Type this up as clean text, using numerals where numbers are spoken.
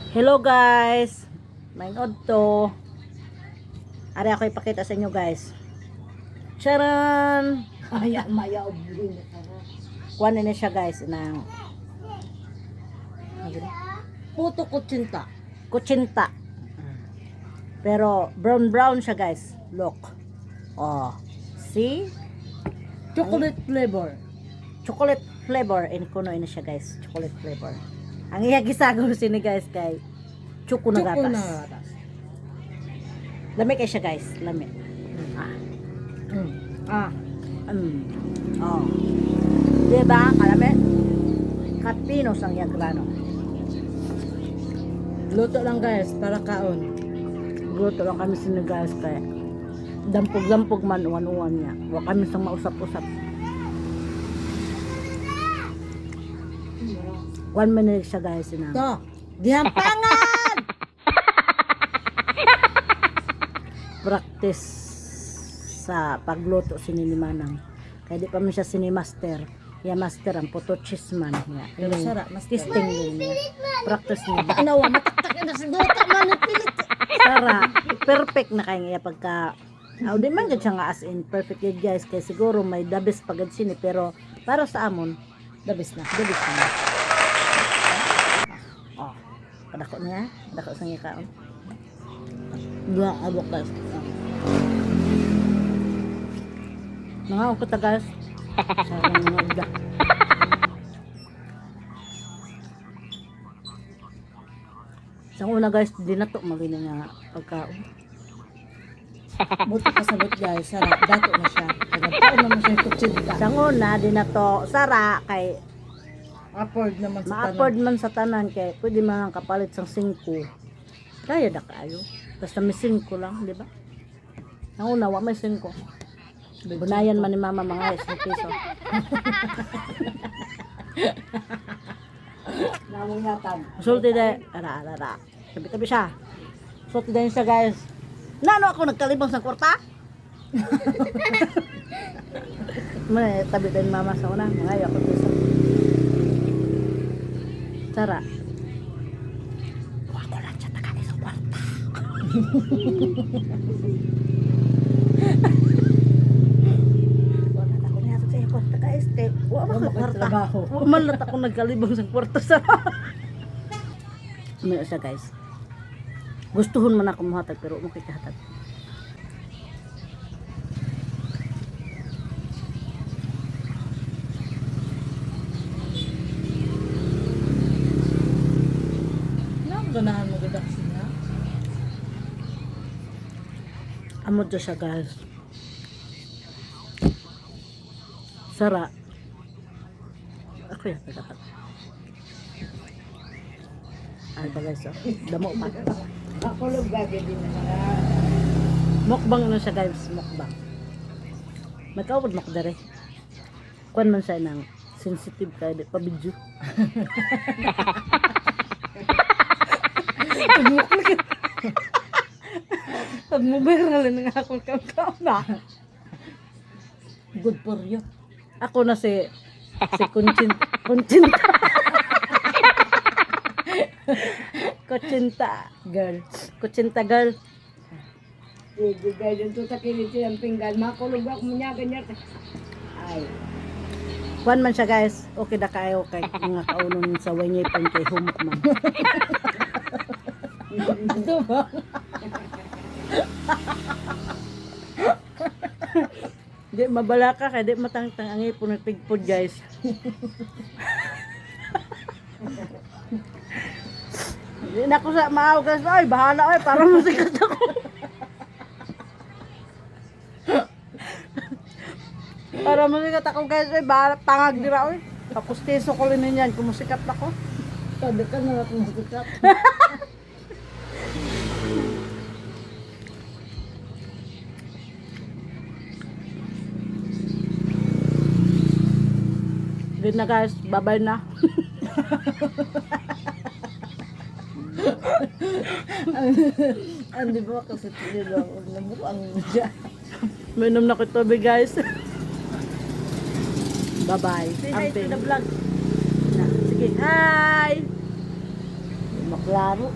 Hello guys. May to. Ari ako ipakita sa inyo, guys. Charan! Maya, maya, obli na ka. Kuha na siya, guys, ng Puto kutsinta. Kutsinta. Pero brown brown siya, guys. Look. Oh. See? Chocolate flavor. Chocolate flavor in kuno ina siya, guys. Chocolate flavor. Ang iya gisagaw sini, guys, kay choco na Choco gatas. na gatas. Lami kay siya, guys. Lami. Ah. Ah. Oh. Diba? Kalami. Kapinos ang iyang grano. Luto lang, guys, para kaon. Luto lang kami sini, guys, kay dampog-dampog man uwan-uwan niya. Wa kami sang mausap-usap. 1 minute siya, guys, ina. To, gihampangan! Practice sa pagluto si Nini Manang. Kaya di pa man siya sinimaster. Ya master ang puto cheese man. Ya. Pero sara, master. Testing din niya. Practice niya. Anawa, mataktak na sa duta man ang pilit. Sara, perfect na kaya niya pagka. Aw, di man gud siya nga as in perfect yun, guys, kay siguro may the best pagad sini, pero para sa amon The best na. The best na. Oh, kadako niya, kadako sa niya kaon. Dua abok, guys. Mga ko ta, guys. Sarang mga uda. Sa una, guys, di na to magina nga pagkaon. Buti kasabot, guys, sara, dato na siya. Nagkaon naman siya yung kutsinta. Sa una, di na to sara kay Afford naman sa tanan. ma-afford man sa tanan kay pwede man ang kapalit sang 5. Kaya da kaayo. Basta may 5 lang, di ba? Ang una, wa may 5. Bunayan man ni mama mga isang piso. Namungatan. Sulti de, ara ara ara. Tabi-tabi siya. Sulti din siya, guys. Nano ako nagkalibang sa kwarta? May tabi din mama sa una, mga ayaw ko piso. Tara. Wa ko lang siya taka isang kwarta. Wala na ako niya sa iyo kwarta guys. Kay wa man Wa ko man ko'y kwarta. trabaho. Wa man lang ako nagkalibang sa kwarta sa. May siya, guys. Gustuhon man ako muhatag pero mo kay kahatag. Nang ganahan mo gud ako siya. Amo to siya, guys. Sara. Ako yan dapat. Ay ba, guys, oh. Damo pa. Ako lug gagi din na siya. Mukbang na siya, guys, mukbang. Magkaupod mo ko dere. Kuan man siya ng sensitive kay di pa video. Pag mo viral na nga akong kamkam na. Good for you. Ako na si Kunchin Kunchinta. Kuchinta Girl. Kuchinta girl. Sige guys, yung sa kilid ang pinggan, makulog ako mo niya, ganyan. Ay. Kuan man siya, guys. Okay da kayo kay mga kaunon sa wanyay pan kay humok man. Ano ba? Di mabala ka kay di matangtang ang ipon ng tigpod, guys. Di na ko sa maaw, guys. Ay, bahala ay para masikat ako. Para masikat ako, guys. Ay, bahala tangag dira oy. Pakustiso ko rin yan kung musikat ako. Sabi ka na natin masikat. Good na, guys. Bye-bye na. Ang di ba kasi tuloy ang siya. Minom na ko tubig, guys. Bye-bye. Say hi to Amping. the vlog. Na, sige, hi! Maklaro.